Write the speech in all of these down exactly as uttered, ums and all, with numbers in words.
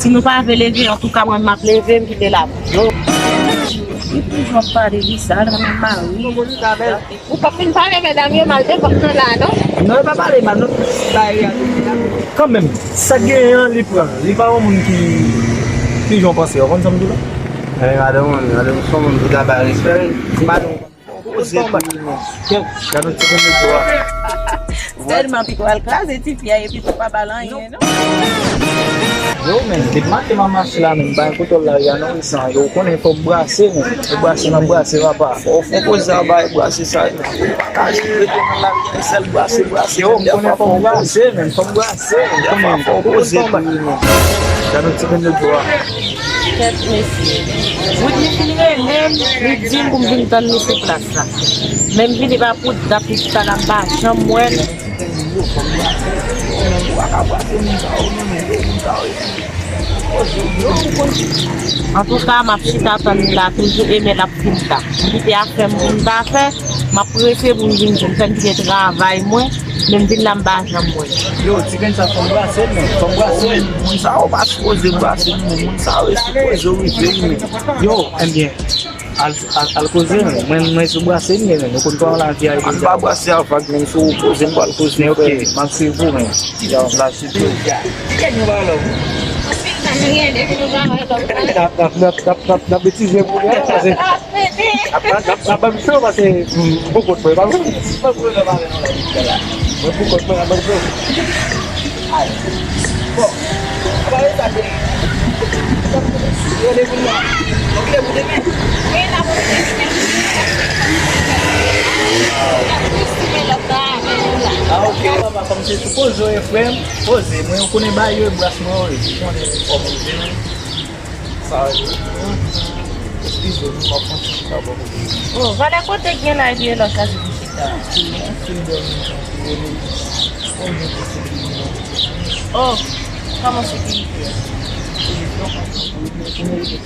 Si nou pa vle leve, antouka, mwen, m ap leve, m kite la. Yo. Li toujou ap pale de sa, nan mari. Ou p ap fin pale medam yo mal de kòm nan la, non? Non, yo pa pale mal, non. Bay reyalite a. Kanmenm, sa k genyen an, li pran. Li pa yon moun ki, ki jan w panse, w konn sa m di w la? Men madanm mwen, madanm se yon moun ki ta bay respè, li. Ti madanm. Poze pou li, men. Gad yon ti moun de dwa. Sèlman pipo al kraze ti fi a, epi pou pa ba l anyen, non? Yo, men, depi maten m ap mache la, men, bay kote w la, ya non, san, yo konnen fòk brase, men. Fòk brase, nan brase, papa. Fò, fò koze anba e brase sa, yo. Pa ka jis rete nan lari, sèl brase, brase. Yo, m konnen fòk brase, men, fòk brase. M konnen fòk poze pou li, men. Gad yon ti moun de dwa. Kèt mesye. Woodly fin rele m, li di m pou m vin tann li sou plas la. Men m vini pa pou dat li chita la, m pa janm wè l. Antouka, m ap chita tann li la toujou, e men l ap fin ta. M kite afè m pou m ta fè, m ap prese pou m vin pou m fè m kite travay mwen, men m vin la m pa janm wè l. Yo, ti grenn sa fò m brase l, men. Fò m brase l. Moun sa yo pa sipoze brase l, men. Moun sa yo e sipoze rive, men. Yo, ebyen, al, al, al koze, men. Mwen, mwen sou brase l, men. Ou konn kòman lavi a ye deja. An pa brase a vag, men. Sou koze, m pral koze. Men, ok, m ap swiv ou, men. Yo, la, swiv ou. N ap, n ap, n ap, n ap, n ap, n ap betize pou lè, pase N ap, n ap, n ap ban m cho, pase, mm, m poko t pran, pa vre? Mwen poko t pran, n ap ban m cho. Bon, apa e sa, cheri? Randevou nan. Bon, kilè pou demen? Ah, ok. Papa, kòm se sou poze w ye, frè m, poze. Mwen, ou konnen bagay yo, e bras mwen yo ye. Ou konnen fò poze, non? Sa yo. Eskize m, m ap pran ti chita bò kote. Oh, valè kote k gen la epi e lòt chache pou chita. Anpil, anpil dòmi, anpil rele. Konbyen pou sekirite? Oh, kòman sekirite? Sekirite, anpil pou rele.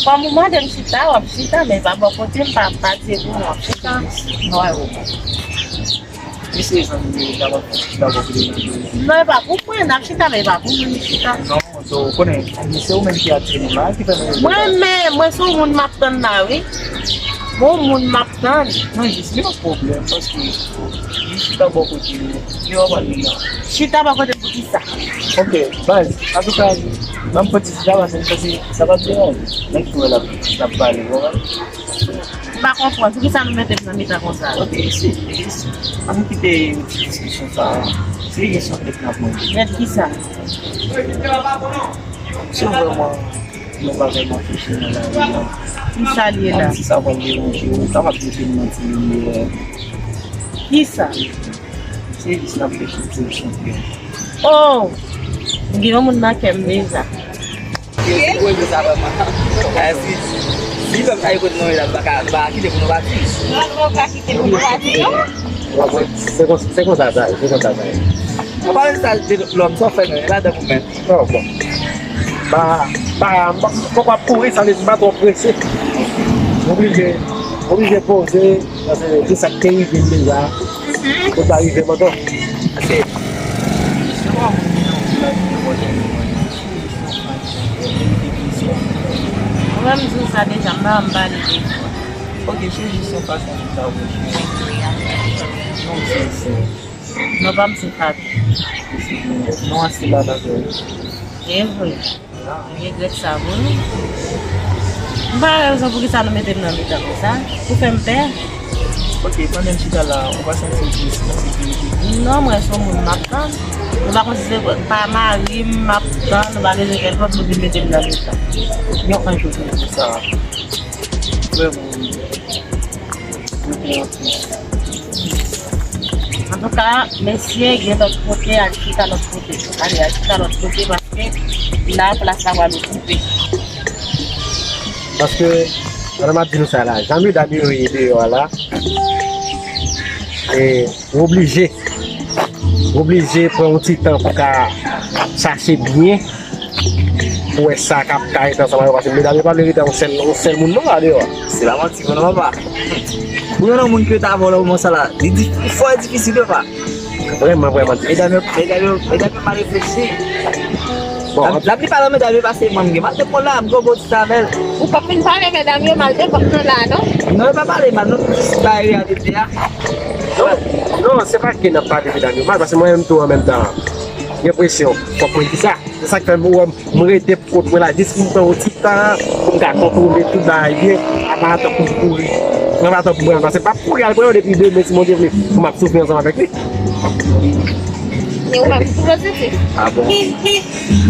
Kòm ou mande m chita, w ap chita, men pa bò kote m, pa, pa di pou w ap chita. Non, e ou. Mesye zanmi yo, ta va chita bò kote nou ye. Non, e pa pou mwen, n ap chita, men e pa pou mwen chita. Non, so, ou konnen, se ou menm ki atire nou la, ki fè nou. Mwen menm, mwen se yon moun m ap tann la, wi. Mwen yon moun m ap tann. Non, jis, li yon pwoblèm, paske li chita bò kote nou. Li wè pral li la. Chita bò kote pou ki sa? Ok, baz, antouka, ban m pran ti chita, paske m panse sa p ap deranje. Menm si w wè l ap, l ap pale, w konprann? M pa konprann. Poukisa nou mete m nan mitan konsa? Ok, se, se, ann kite ti diskisyon sa a. Se kesyon tèt n ap mande. Tèt kisa? Se vrèman yon bagay m ap chèche nan lavi a. Kisa l ye la? Menm si sa pral deranje w, ou kapab mete m nan ti limyè. Kisa? Se jis n ap chèche yon solisyon pou yo. Oh! M gen yon moun nan kè m deja. Yo, se pwoje sa vrèman. Èske si pèp sa yo kote nou ye la, nou pa ka, nou pa ka kite pou nou pati. Non, nou pa ka kite pou nou pati, non. Se kon, se konsa sa ye, se konsa sa ye. Ou pa menm sa de lòm, sa w fè menm, e ladan pou menm. Oh, bon. Ba, ba, ba, fòk w ap kouri, sa vle di m pa twò prese. M oblije, m oblije poze, paske se sa k te rive m deja. Pou pa rive m ankò. Paske, se pa moun ki nan yon lavi ki pòte yon solisyon. Mwen menm, m di w sa deja, m pa janm pale de fwa. Ok, se jis yon fason pou ta wè. Non, se, se. Non pa m se Fabi. Non an se la ta fè. E vre. M regrèt sa vre wi. M pa wè rezon poukisa nou mete m nan mitan konsa. Ou fè m pè. Ok, pandan m chita la, ou pa santi w tris nan sekirite? Non, mwen se yon moun m ap tann. Nou pa konn si se pa mari m m ap tann, nou pa bezwen kèlkòt, nou vin mete m nan mitan. Yon anj ou te di sa. Vrèman. Antouka, mesye, gen lòt kote, al chita lòt kote. Ale, al chita lòt kote, paske la, plas la pral okipe. Paske, pandan m ap di nou sa la, jan medam yo ye deyò a la, e, ou oblije, ou oblije pran yon ti tan pou ka chache byen, pou wè sa k ap ka rete ansanm avè w, paske medam yo pa vle rete yon sèl, yon sèl moun non la deyò a. Se pa manti, non, papa. Pou jwenn yon moun ki rete avè w nan moman sa la, li di, fò e difisil, papa. Vrèman, vrèman difisil. Medam yo, medam yo, medam yo mal reflechi. Bon, la, la plipè nan medam yo pase mwen, m gen mal de kò la, m gen gwo ti sa avè l. Ou p ap fin pale medam yo mal de kò nan la, non? Non, yo pa pale mal, non, m jis bay reyalite a. Non, non, se pa ke n ap pale medam yo mal, paske mwen menm tou an menm tan, gen presyon, fòk mwen di sa. Se sa k fè m wè m rete pou kont mwen la, jis pou m pran yon ti tan, pou m ka kontwole tout bagay byen, apa tankou m kouri. Apa tankou m pran, paske m p ap kouri al pran yo depi demen, si Bondye vle, pou m ap soufri ansanm avèk li. E ou menm, ou pozitif? Ah bon?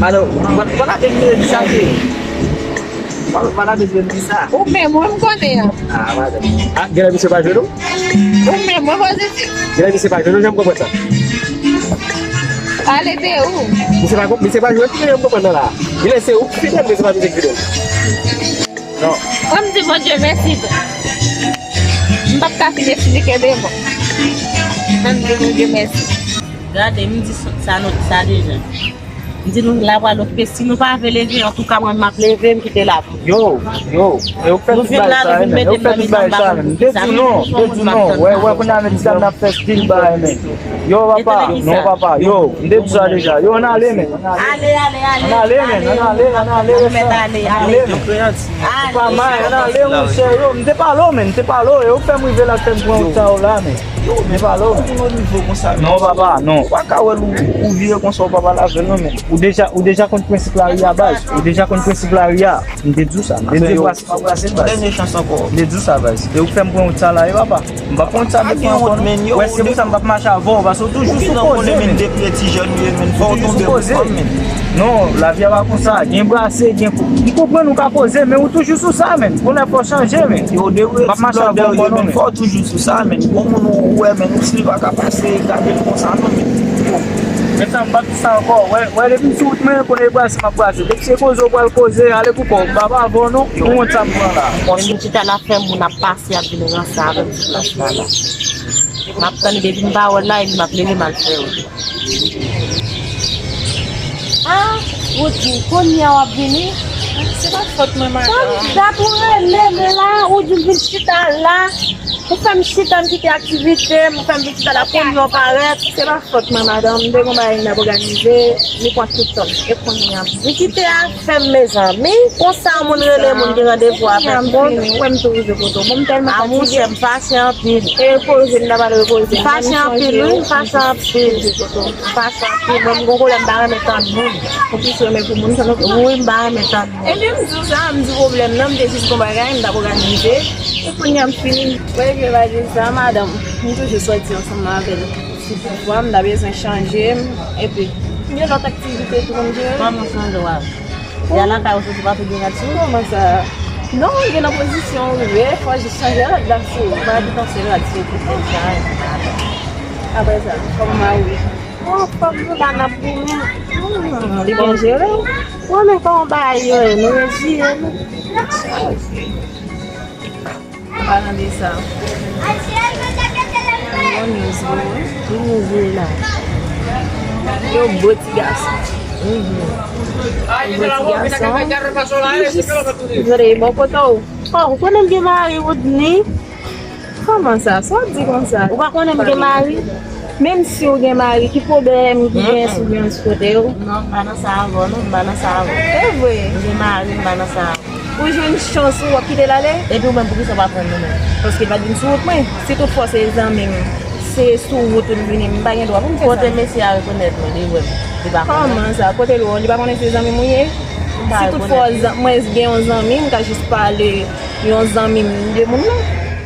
Madan, ou pa, ou pa ka te vle di sa, se. Ou pa, ou pa ka te vle di sa. Ou menm, mwen m konnen an. Ah, madan. Ah, genlè misye pa jwenn ou? Ou menm, mwen pozitif. Genlè misye pa jwenn ou, jan m konprann sa. Pale de ou. Misye pa, misye pa jwenn, jan m konprann nan la. Genlè se ou ki fidèl, men se pa misye ki fidèl. Non. Kòm di Bondye mèsi tou. M p ap ka fin eksplike de mo. Ann di Bondye mèsi. Gade, m di sa, sa nou di sa deja. M di nou la pral okipe. Si nou pa vle leve, antouka mwen m ap leve, m kite la pou nou. Yo, yo, e ou k fè tout bagay sa, men. E ou k fè tout bagay sa, men. M te di w non, m te di w non. Wè, wè, kounye a, men, ti dam nan ap fè stil bagay, men. Yo, papa, non, papa, yo, m te di sa deja. Yo, ann ale, men. Ale, ale, ale. Ann ale, men, ann ale, ann ale, ann ale, men. Ou pa may, ann ale, monchè, yo, m te pale w, men, m te pale w, e ou k fè m rive la, k fè m pran wout sa yo la, men. M te pale w, men. Non, papa, non. Ou pa ka wè l, ou, ou vire konsa, ou pa pale avè l, non, men. Ou deja, ou deja konn prensip lari a, baz. Ou deja konn prensip lari a. M te di w sa. M te di w sa. Dènye chans ankò. M te di w sa, baz. E ou k fè m pran wout sa la, e papa. M p ap pran wout sa devan ankò, non. Wè, se pou sa m p ap mache avè w, paske ou toujou sou koze, men. Depi ti jèn ou ye, men. Fò w tonbe pou fanm, men. Non, lavi a pa konsa. Gen brase, gen kou. M konprann ou ka koze, men ou toujou sou sa, men. Kounye a fò w chanje, men. M p ap mache avè w ankò, non, men. Fò w toujou sou sa, men. Bon moun ou wè, men. Ou si li pa ka pase, gade l konsa, non, men. Men sa, m p ap di sa ankò. Wè, wè, depi m sou wout mwen, kounye a brase, m ap brase. Depi se koze ou pral koze, ale pou kò w. M pa avè w, non. Pou wont sa m pran la. Bon, si chita la fè moun ap pase, ap vin ranse avè m sou plas la, la. M ap tann depi m pa wè l la, epi m ap leve m al fè yo. Ah, Woodjil, kounye a w ap vini? Se pa fòt mwen, madanm. Sa dat ou rele m la, Woodjil vin chita la. Ou fè m chita, m kite aktivite m, ou fè m vin chita la, kounye a w parèt. Se pa fòt mwen, madanm. M te gon bagay m t ap òganize, li pran tout tan m. E kounye a? Ou kite a? Fè m mezanmi, konsa moun rele moun gen randevou avèk moun. Ou wè m tou rive kote w. Bon, m tèlman fatige. A monchè, m fache anpil. E repoze, m ta pral repoze. M fache anpil, wi, m fache anpil. M fache anpil. Mwen, m gon kolè, m pa renmen tann moun. Ou plis renmen pou moun, sa nou. Wi, m pa renmen tann moun. Ebyen, m di w sa, m di pwoblèm nan, m te jis gon bagay, m t ap òganize. E kounye a, m fini. Wè, vye bagay sa, madanm. M toujou sòti ansanm avè l. Si toutfwa m ta bezwen chanje m, epi gen lòt aktivite tou pou m jere. Kòman chanje w ap? Yè lakay ou soti pa tou gen rad sou ou? Kòman sa? Non, gen nan pozisyon ou ye, fò jis chanje rad la sou ou. Pa gen tan se rad sou ou pou fè sa, e pa. Apre sa, kòman mari w ye? Bon, fòk nou la n ap goumen. Hmm, li byen jere w? Ou renmen kòman bagay yo ye, nou reziye nou. An palan de sa, bon news vre wi. Ki news vre la? Yon bo ti gason. Mhm. Yon bo ti gason. Li jis vre bò kote w. Oh, ou konnen m gen mari, Woodny? Kòman sa? Sa w ap di konsa? Ou pa konnen m gen mari? Menm si w gen mari, ki pwoblèm ki gen sou, gen sou kote w? Non, m pa nan sa avè w, non, m pa nan sa avè w. Se vre? M gen mari, m pa nan sa avè w. Ou jwenn chans ou, w ap kite l ale? Epi ou menm, poukisa w pa pran l ou menm? Paske l pa t vin sou wout mwen. Si toutfwa se zanmi m, se sou wout ou l vini, m pa gen dwa pou m fè sa. Kote mesye a rekonèt mwen, li wè m, li pa konnen? Kòman sa? Kote l wè w? Li pa konnen se zanmi m ou ye? Si toutfwa zan-, mwen gen yon zanmi, m ka jis pale yon zanmi m de moun nan.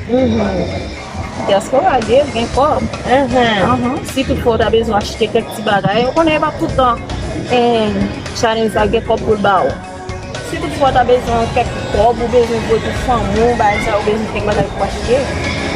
Mhm. Dyaspora gen, gen kòb. Mhm. Si toutfwa w ta bezwen achte kèk ti bagay, ou konnen e pa tout tan, eh, Chanel sa gen kòb pou l ba w. Si toutfwa w ta bezwen kèk kòb, ou bezwen voye pou fanmi w, bagay sa, ou bezwen kèk bagay pou achte,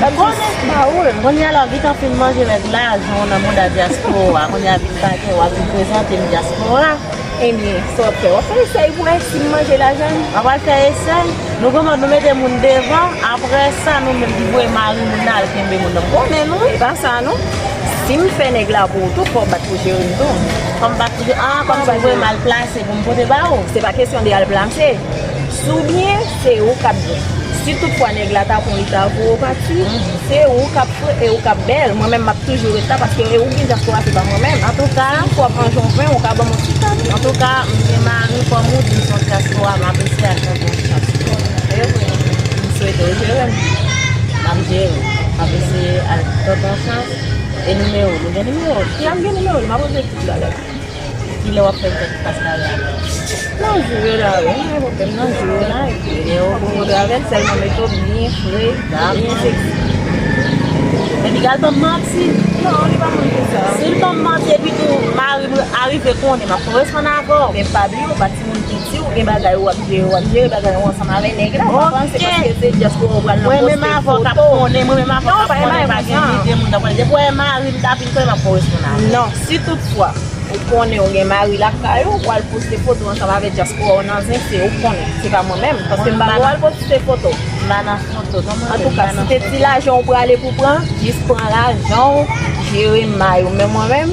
l ap jis ba ou l. Kounye a la, ou gentan fin manje avèk lajan w nan mouda dyaspora. Kounye a vin pa gen, w ap vin prezante m dyaspora. Ebyen, sa w ap fè? W ap fè esèy pou wè si m manje lajan m? W ap al fè esèy? Nou kòman nou mete moun devan, apre sa, nou menm ki voye mari moun nan al kenbe moun nan. M konnen nou. E pa sa, non. Si m fè nèg la pou ou tou, fò w bat pou jere m tou. Fò m bat pou jere, ah, kòmsi w voye m al plase pou m pote ba ou? Se pa kesyon de al plase. Si w byen, se ou k ap byen. Si toutfwa nèg la ta pran, li ta voye w pati, se ou k ap fre e ou k ap bèl. Mwen menm, m ap toujou ret la, paske e ou gen dyaspora, se pa mwen menm. Antouka, si w ap manje yon pen, ou ka ban m yon ti tan. Antouka, m gen mari kòm ou, di m se yon dyaspora, m ap eseye al tante yon chans. E vre. M swete w jere m. M ap jere w. M ap eseye al tante yon chans. E nimewo, nou gen nimewo? Jan m gen nimewo l, m ap rele tout bagay. Kilè w ap fè tèt fas la la? Nan jou yo la, wi, mwen pwoblèm nan jou yo la, epi lè yo kontre avè l, sèlman mete w byen fre, byen seksi. Men li gal ban m manti. Non, li pa konn fè sa. Si l ban m manti, epi tou, mari m arive konnen, m ap pran responn avè w. Men pa bliye, ou pa timoun piti, ou gen bagay ou ap jere, w ap jere bagay ou ansanm avè nèg la, ou pa panse paske se dyaspora ou pral nan poste foto. Mwen menm avè w k ap konnen, mwen menm avè w k ap konnen, pa gen lide moun nan pral. Depi w wè mari m ta vin konnen, m ap pran responn avè w. Non, si toutfwa ou konnen ou gen mari lakay ou, w al poste foto ansanm avèk dyaspora w nan zen, se ou k konnen, se pa mwen menm, paske m pa gen dwa al poste foto. M pa nan foto, non, mwen menm. Antouka, si se ti lajan ou prale pou pran, jis pran lajan w, jere may ou, men mwen menm,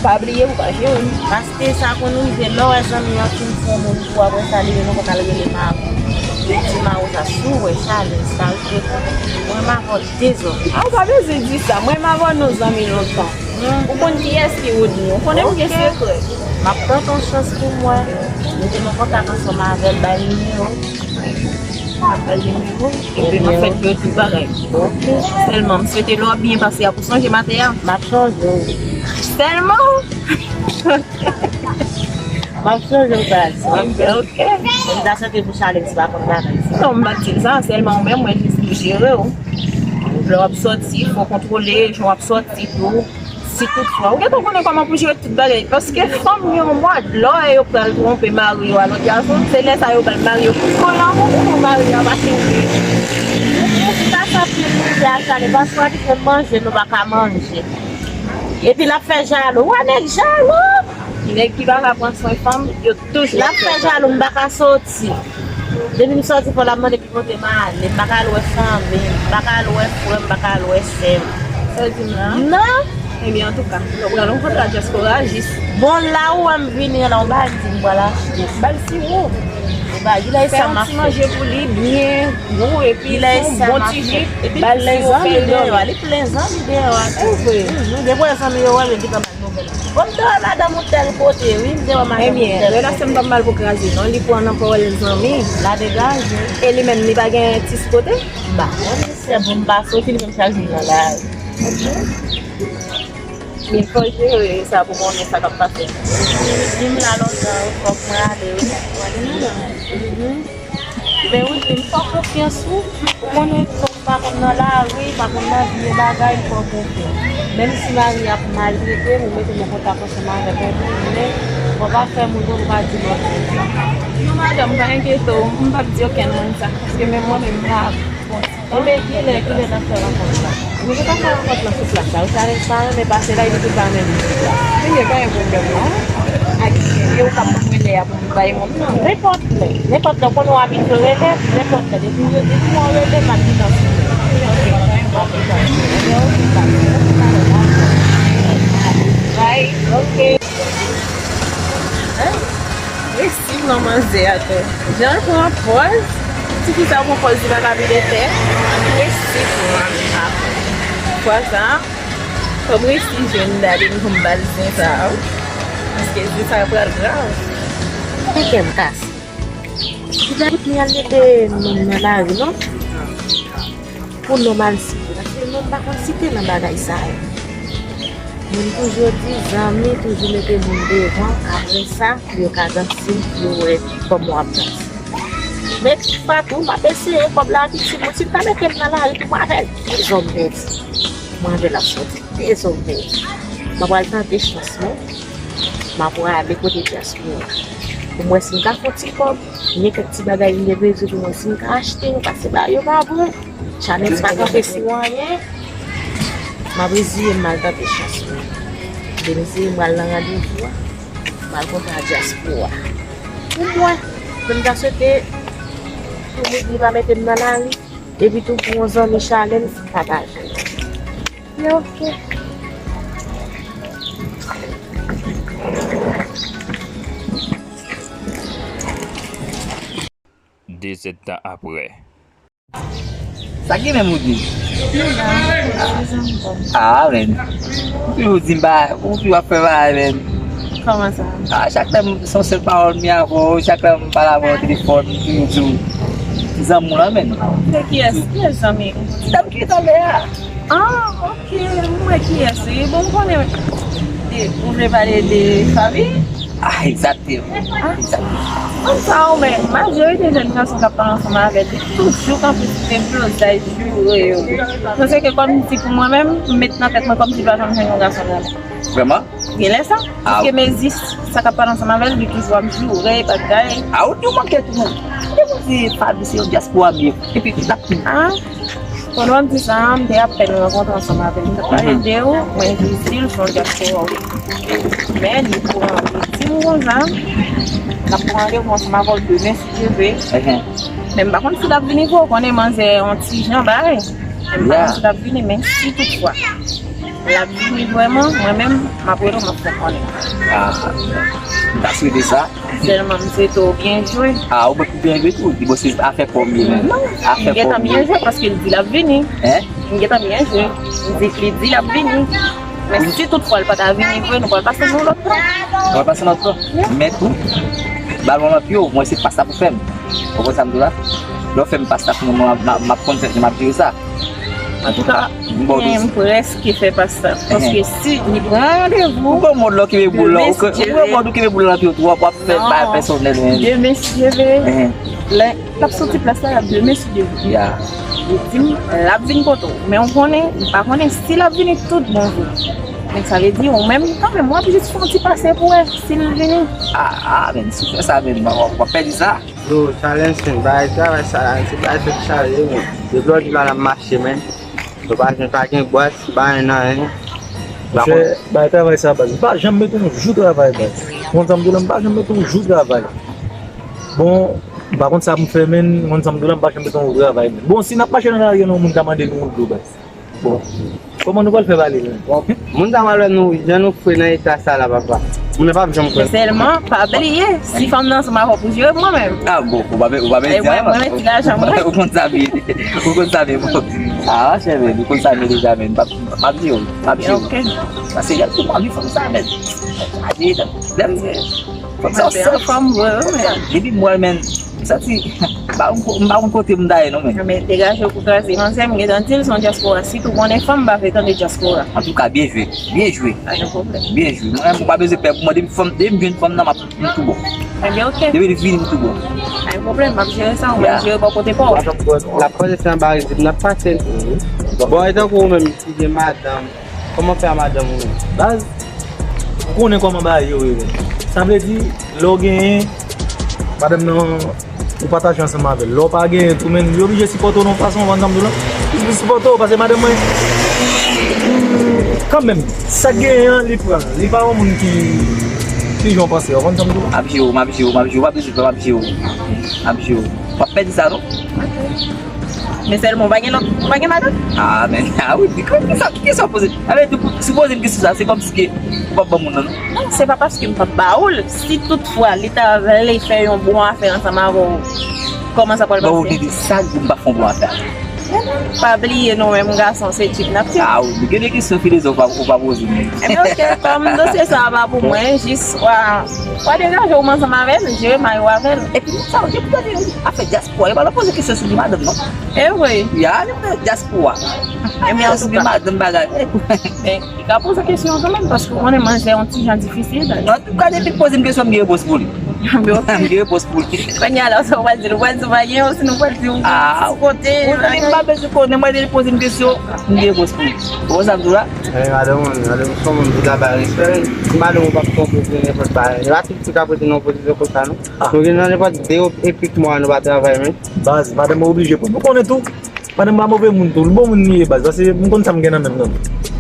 pa bliye pou pa jere m. Paske sa konn rive, lè w wè zanmi an fin fè yon moun pou apre sa, li menm ankò k al rele mari w. Li di mari w sa, si w wè Charlene sa rive, mwen m avè w dezòd. A, ou pa bezwen di sa, mwen m avè w nou zanmi lontan. Ou konn kiyès ki Woodny, ou konnen m gen sekrè. M ap tante yon chans pou m wè. Mete m an kontak ansanm avè l, bay nimewo. M ap bay nimewo. Epi m ap fè l pou yo tout bagay. Sèlman, m swete lè w ap byen pase a pou sonje maten an. M ap sonje w. Sèlman? M ap sonje w, baz. Ok, ok. M ta swete pou Charlene, se pa konn bagay sa. Non, m pa t di l sa, sèlman ou menm, mwen jis pou jere w. Lè w ap sòti, fò w kontwole jan w ap sòti tou. Si toutfwa, ou gentan konnen kòman pou jere tout bagay. Paske fanm yo mòd, lè yo pral twonpe mari yo a lòt gason, se lè sa yo pral marye yo. Pou lanmou pou mari yo pa chanje. Ou gen ti ka santi l rive a Charlene, paske w di ke manje, nou pa ka manje. Epi l ap fè jalou. Wè nèg jalou! Nèg ki pa ka pran swen fanm, yo toujou ap fè jalou. L ap fè jalou, m pa ka soti. Depi m sòti fò l ap mande ki kote m ale. M pa ka al wè fanmi m, m pa ka al wè frè m, m pa ka al wè sè m. Sa w di m la? Non. Ebyen, antouka, lè w pral yon kote la dyaspora, jis. Bon, la ou wè m vini an la, ou pa di m pral achte. Ba l siwo. Ou pa di la, e sa m ap fè. Fè yon ti manje pou li, byen gwo, epi fè yon bon ti ji. Epi l plen zanmi deyò a, li plen zanmi deyò a tou. Mhm, depi w wè zanmi yo wè l, yo gentan ba l nouvèl. Bon, m te wè madanm ou tèl kote, wi, m te wè madanm ou tèl kote. Ebyen, relasyon m p ap mal pou kraze, non, li pran nan pawòl zanmi. La degaje. E li menm, li pa gen ti kote? M pa konnen, sè, bon, m pa soti, li menm chak jou nan lari. Men fò jere sa pou konnen sa k ap pase. Li di m la lontan, fòk mwen ale, wi. Mhm. Men wi, m fè w konfyans, wi. Ou konnen, kòm m pa konn nan lari, m pa konn nan vye bagay, m fè w konfyans. Menm si mari ap maltrete m, ou mete m an kontak ansanm avèk yon moun, men fò w pa fè moun wè, ou pa di m anyen. Non, madanm, pa enkyete w, m p ap di okenn moun sa, paske menm mwen menm, m la bon. Enben, kilè, kilè n ap fè rankont la? Nou gentan fè rankont lan sou plas la. Ou sa pa renmen pase la, epi tou pa renmen vizit la. Ebyen, pa gen pwoblèm, non. Ak, e ou k ap ban mwen lè a pou m bay moun nan? Nenpòt lè. Nenpòt lè. Konnen w abitye rele m, nenpòt lè. Depi w, depi w rele m, m ap gentan sou. Ok, pa gen pwoblèm. M ap gentan sou. Ebyen, ok, pa gen pwoblèm. Bye. Ok. Hein? Resi pran manzè a tou. Jan l pran pòz, tifi sa pran pòz li pa ka vide tè. Resi pran apre. Fwa sa, fò m resi jwenn Darline pou m ba l zen sa a, wi. Paske zen sa a pral grav. Fè kè m kase. Li pa kout mi al mete moun nan lari, non. Pou nonm al site. Paske nonm pa konn site nan bagay sa yo. Moun toujou di, zanmi toujou mete moun devan, apre sa, pou yo ka danse, pou yo wè kòman w ap danse. Men, pa tou, m ap eseye, kòb la piti, moun si l ta mete m nan lari tou, m avè l dezòmèdi. Mwen avè l ap sòti dezòmèdi. M ap al tante chans mwen. M ap prale kote dyaspora. Pou m wè si m ka fè yon ti kòb. Gen kèk ti bagay m gen bezwen pou mwen. Si m ka achte yo, pase ba yo pa bon. Challenge pa kanpe sou anyen. M ap reziye m, m al tante chans mwen. Demen se m pral nan randevou a. M al kontre a dyaspora. Pou mwen, men m ta swete pou Woodny pa mete m nan lari. Epi tou pou yon zanmi Challenge, pataje. Yo, ok. De zèdtan apre. Sa gen menm ou di? Ah, men. Ou toujou di m ba, ou toujou ap fè bagay, men. Kòman sa? Ah, chak lè m, se yon sèl pawòl m gen avè w, chak lè m pale avè w nan telefòn, m toujou di w, ti zanmi w lan, men. Se kiyès? Kiyès zanmi? Ti dam ki ret anlè a. Ah, ok, m wè kiyès li. Bon, m konnen. De, ou vle pale de Faby? Ah, egzakteman. Ah. Egzakteman. Kòm sa, ou men, majorite jèn gason k ap pale ansanm avè l, li toujou kanpe sou deblozay joure yo. Paske kòm si pou mwen menm, m met nan tèt mwen kòm si pa janm jwenn yon gason nan. Vrèman? Genlè sa. Ah. Paske m ezi sa k ap pale ansanm avè l, li toujou ap joure, bagay. Ah, ou di w manke tou. Ou di w di Faby se yon dyaspora m ye. Epi, l ap Ah. Pandan w ap di sa, m te apèn rankontre ansanm avè l. M t ap pale de ou, mwen jis di l se yon dyaspora w ye. Men li pran, li di m konsa, n ap pran randevou ansanm avè w demen si Dye vle. Men m pa konn si l ap vini vre, ou konnen manzè yon ti jan bagay. Men m pa konn si l ap vini, men si toutfwa l ap vini vrèman, mwen menm, m ap rele w, m ap fè w konnen. Ah, m ta swete sa. Sèlman m swete w byen jwe. Ah, ou mèt byen jwe tou. Li bon, se afè kò m ye menm. Non, afè kò m ye. M gentan byen jwe paske l di l ap vini. Hein? M gentan byen jwe. M di, li di l ap vini. Men si toutfwa l pa ta vini vre, nou pral pase nan lòt plan. Nou pral pase nan lòt plan. Yeah. Men tou, balon nan pye w, mwen se pas la pou fè m. Ou konprann sa m di w la? Lè w fè m pas la pou mwen, mwen, m ap konn sa m ap jere sa. Antouka, m prèske fè pas la. Paske si li pran randevou, ou pran mòd la, ou kenbe boul la, ou pran mòd ou kenbe boul la nan pye w twòp, w ap fè bagay pèsonèl menm. Demen si Dye vle, lè l ap soti plas la, l ap demen si Dye vle. Li di m l ap vin kote w. Men ou konnen, m pa konnen si l ap vini tout bon vre. Men sa vle di, ou menm, kanmenm, w ap jis fè yon ti pase pou wè si l vini. Ah, ah, men, si w fè sa, men, w ap, w ap pèdi sa. Yo, Charles, men, bagay travay sa la, se bagay tèt chaje, men. Depi lòt jou la, n ap mache, men. Yo pa gen, pa gen bwat, pa gen anyen. Monchè, bay travay sa, baz. M pa janm mete yon jou travay, baz. Ou konn sa m di w la, m pa janm mete yon jou travay. Bon, m pa konn sa pou m fè, men, ou konn sa m di w la, m pa janm mete yon jou travay, men. Bon, si n ap mache nan lari an, yon moun ka mande nou yon dlo, baz. Bon, kòman nou pral fè pale, men? Bon, moun sa mal wè nou, jan nou fre nan eta sa la, papa. Moun nan p ap janm kwè. Men sèlman, pa bliye, si fanm nan ansanm avè w pou jere mwen menm. Ah, bon, ou pa, ou pa bezwen di sa. Mwen, mwen, ti lajan mwen. Ou konn sa byen. Ou konn sa byen, bon. Ah, chè, men, ou konn sa byen deja, men. M ap, m ap jere w, m ap jere w. Ok. Paske, gade, tou mwen, fanm sa, men. Sa di, lè m di, fanm sa, se fanm, wi, wi, men. Depi m wè l, men, m santi, m pa konn ko-, m pa konn kote m ta ye, non, men. Men, degaje w pou kraze. Manzè, m gentan di l, se yon dyaspora. Si tou konnen fanm, m pa vle tande dyaspora. Antouka, byen jwe. Byen jwe. Pa gen pwoblèm. Byen jwe. Mwen, mwen pa bezwen pè pou mwen. Depi fanm, depi m jwenn fanm nan, m ap, m tou bon. Ebyen, ok. Depi li vini, m tou bon. Pa gen pwoblèm, m ap jere sa, ou mèt jere bò kote pa w. L ap pase nan bariz, n ap pase. Bon, e tankou ou menm ki gen madanm, kòman fè a madanm ou menm? Baz, ou konnen kòman bagay yo ye, men. Sa vle di, lè w genyen, madanm nan, ou pataje ansanm avè l. Lè w pa genyen tou, men, li oblije sipòte w nan yon fason, ou konn sa m di w la? Li sipòte w, paske madanm mwen, kanmenm, sa k genyen an, li pran. Li pa yon moun ki, ki jan w panse, ou konn sa m di w la? M ap jere w, m ap jere w, m ap jere w, w ap jere w, m ap jere w. M ap jere w. W ap pèdi sa, non? Ok. Men sèlman, ou pa gen lòt, ou pa gen madanm? Ah, men, ah wi, di kisa, kisa w poze? A vle di, pou, si w poze m kesyon sa, se kòmsi ke ou p ap ban moun nan, non? Non, se pa paske m p ap ba ou l. Si toutfwa li ta vle fè yon bon afè ansanm avè w, kòman sa pral pase? Bon, ou te di sa, di m pa fè yon bon afè. Pa bliye, nou menm gason, se tip n ap tip. Ah, ou gen de kesyon filozòf ou pa, ou pa poze m. Ebyen, ok, kòm dosye sa a pa pou mwen, jis w a, w a degaje w ansanm avè l, jere mari w avè l. Epi, sa, ou gen pou gade afè dyaspora, yo pa nan poze kesyon sou li madanm, non. E vre. Ya, li nan dyaspora. Ebyen, antouka. Madanm bagay. Men, li ka poze kesyon kanmenm, paske ou konnen manzè yon ti jan difisil. Antouka, depi l poze m kesyon, m gen repons pou li. M gen repons pou li. Kounye a la, sa w pral di l? Ou pral di w pa gen, ou sinon w pral di w ti kote, ou di m pa bezwen konnen, mwen, depi l poze m kesyon, m gen repons pou li. Ou konn sa m di w la? Eh, madanm mwen, madanm, se yon moun ki ta bay respè. Si madanm ou p ap twonpe w pou nenpòt bagay, e pa tout fi k ap rete nan yon pozisyon konsa, non. Nou gen nan nenpòt de epi k mwa nou pa travay, men. Baz, madanm mwen oblije pran. Nou konnen tou. Madanm pa move moun tou, l bon moun li ye, baz, paske m konn sa m gen nan men m nan.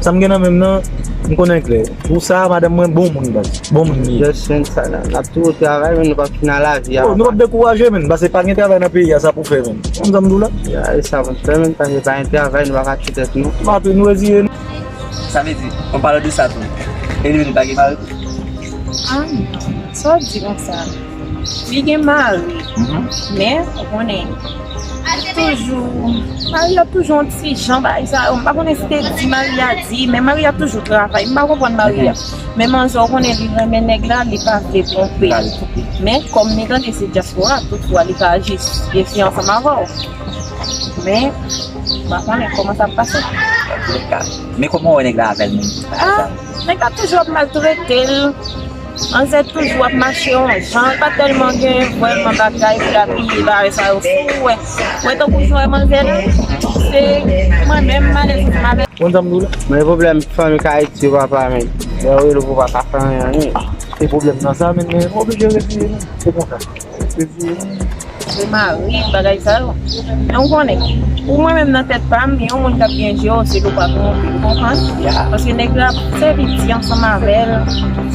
Sa m gen nan men m nan, m konnen klè. Pou sa, madanm mwen bon moun, baz. Bon moun li ye. Just men sa la. N ap toujou travay, men nou p ap fin nan lavi a. Oh, nou p ap dekouraje, men, paske pa gen travay nan peyi a, sa pou fè, men. Ou konn sa m di w la? Ya, e sa pou fè, men, paske pa gen travay, nou pa ka tchwe tèt nou. Maten, nou reziye nou. Sa vle di, an palan de sa tou, Edeline pa gen mari tou? Ah, non. Sa w ap di konsa? Li gen mari, men, ou konnen, Toujou. Maria toujou yon ti jan bagay sa yo. M pa konnen si te di Maria di, men Maria toujou travay. M pa konprann Maria. Men manzè, ou konnen li renmen nèg la, li pa vle twonpe l. Men kòm li tande se dyaspora, toutfwa li ka jis rete ansanm avè w. Men, m pa konnen kòman sa ap pase. Antouka, men kòman w wè nèg la avè l menm? Ah, nèg la toujou ap maltrete l. Manzè toujou ap mache yon jan, l pa tèlman gen vrèman bagay pou l apiye bagay sa yo sou, wè. Wè tankou jan w wè manzè la, se mwen menm m alèz ansanm avè l. Konn sa m di w la? Men pwoblèm fanmi k Ayiti yo papa men. Lè yo rele w pou w pa ka fè anyen, anyen. Se pwoblèm nan sa, men, men oblije reziye nou. Se konsa. Reziye nou. Se mari, bagay sa yo. Men ou konnen, pou mwen menm nan tèt pa m, yon moun k ap gen je w, se lè w pa twonpe, ou konprann? Paske nèg la ap sèvi di ansanm avè l.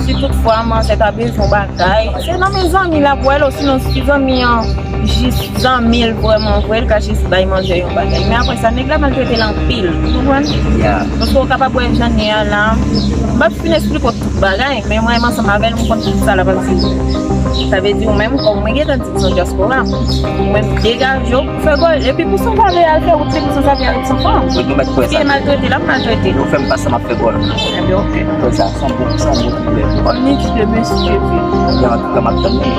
Si toutfwa manzè ta bezwen yon bagay, se nan men zanmi l ap wè l, osinon si zanmi an jis zanmi l vrèman vre, l ka jis bay manzè yon bagay. Men apre sa, nèg la maltrete l anpil, ou konprann? Paske ou kapab wè jan nèg la, m p ap fin esplike w tout bagay, men mwen menm ansanm avè l, m konn tout sa l ap di. Sa vle di, ou menm, kòm mwen gentan di, ou se yon dyaspora, ou menm degaje w pou fè gòl. Epi pou Sanzave al fè wout li, pou Sanzave al san fanm. Wi, nou mèt kwè sa. Si e maltrete, l ap maltrete. Ou fè m pase, m ap fè gòl. Ebyen, oke. Kwè sa, san bon, san bon pwoblèm. Only Dieu merci, Jésus. Ebyen, antouka, m ap tann li.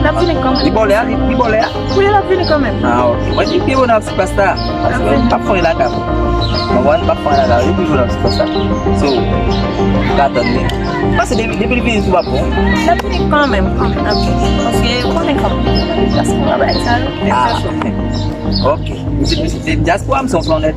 L ap vini kanmenm. Li bò lè a, li, li bò lè a. Wi, l ap vini kanmenm. Ah, oke. Mwen di, pi bon ap sipasta. Paske m p ap fè anyen lakay mwen. Mwen konprann, m p ap fè anyen lakay mwen. Li pi bon ap sipasta. So, m ka tann li. Paske depi, depi li vini tou, p ap bon. L ap vini kanmenm, kanmenm, l ap vini. Paske, ou konnen kanmenm. Paske, mwen bay sa, yo. Ah, oke. Misye, misye, se dyaspora, m se yon flannè.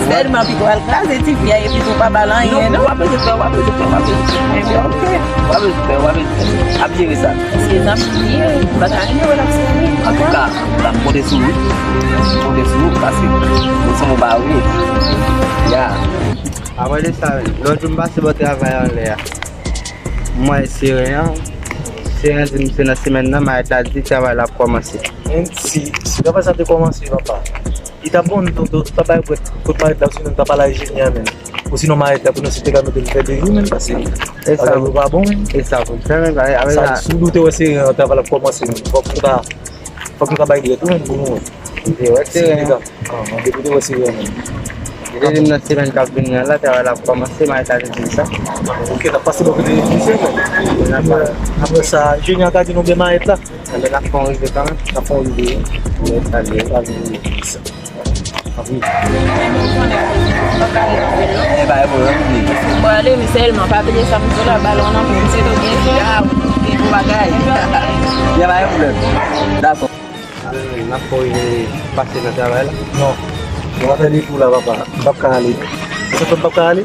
Sèlman, pito al kraze ti fi a, epi tou pa ba l anyen, non? W ap bezwen fè, w ap bezwen fè, w ap bezwen fè. Ebyen, oke. W ap bezwen fè, w ap bezwen fè. Ap jere sa. Se zanmi li ye, m pa ka renmen wè l ap sèvi. Antouka, m ap konte sou ou. M konte sou ou, paske ou se yon mari. Ya. Apre de sa, lòt jou m pase bò travay anlè a. M wè Seren an. Seren di m se nan semèn nan, mayèt la di travay la ap kòmanse. Men si, si travay sa te kòmanse, papa, li t ap bon, nou, nou, nou t ap bay prèt kot mayèt la, osinon nou t ap al a enjenyè a menm. Osinon mayèt la, pou nou si te ka mete l fè de jou menm, paske bagay yo pa bon menm. E sa pou fè menm, apre sa, si w te wè Seren an, travay la ap kòmanse menm. Fòk nou ta, fòk nou ta bay dwèt tou menm pou nou wè. Ou te wè Seren an? Ah, depi te wè Seren an. Li te di m nan semèn k ap vini an la, travay la ap kòmanse, mayèt la te di m sa. Ok, n ap pase bò kote misye, bon. Apre sa, Junior ka di nou gen mayèt la. Enben, n ap fè yon rive kanmenm. N ap fè yon rive, wi. Wi, sa vle. Sa vle, wi. Sa vle. E pa gen pwoblèm, wi. Mwen ale, men sèlman, pa bliye sa m di w la, balon nan men m, se tou byen fè. Ya, wi, bon bagay. Ya, pa gen pwoblèm. Dakò. N ap fè w rive pase nan travay la? Non. Mwen pa fè depi la, papa. M p ap ka ale. Ou konprann m p ap ka ale?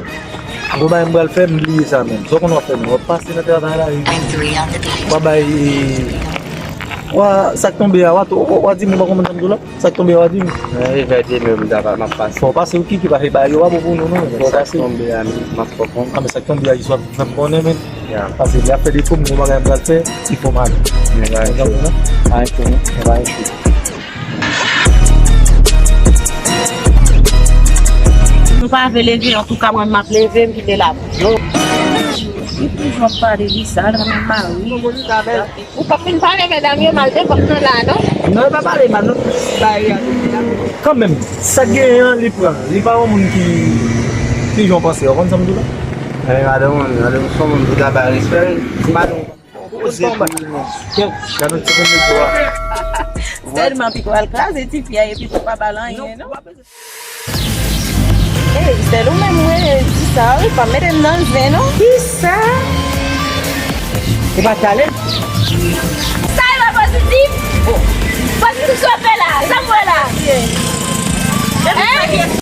Gwo bagay m pral fè, m bliye sa menm. Sa w konn w ap fè menm. W ap pase nan travay la, epi w a bay, w a, sa k tonbe a, w a, w a di m, ou pa konprann sa m di w la? Sa k tonbe a, w a di m. Nan rivyè de men m ta pa, m ap pase. Fò w pase, ou kite pase, bagay yo pa bon pou nou, non. Fò w pase. Sa k tonbe a, m ap fè w konnen. Ah, men sa k tonbe a, jis w ap fè m konnen, men. Ya. Paske lè ap fè defo, m gon bagay m pral fè, li fò m ale. Men pa enkyete. Pa enkyete, non. Men pa enkyete. Nou pa vle leve, antouka mwen m ap leve, m kite la pou yo. Li toujou ap pale de sa, l renmen mari. Ou p ap fin pale medam yo mal de kòm nou la, non? Non, yo pa pale mal, non. Bay, kanmenm, sa k genyen an, li pran. Li pa yon moun ki, ki jan w panse, w konn sa m di w la? Men madanm mwen, madanm se yon moun ki ta bay respè, li pa nou poze pou li, non. Gad yon ti moun de bwa. Sèlman pito al kraze ti fi a, epi tou pa ba l anyen, non? Ey, sèl ou menm, wi, di sa, wi, pa mete m nan zen, non. Kisa? E pa tale? Sa e pa pozitif? Pozitif sou fè la, sa m wè la. Hein?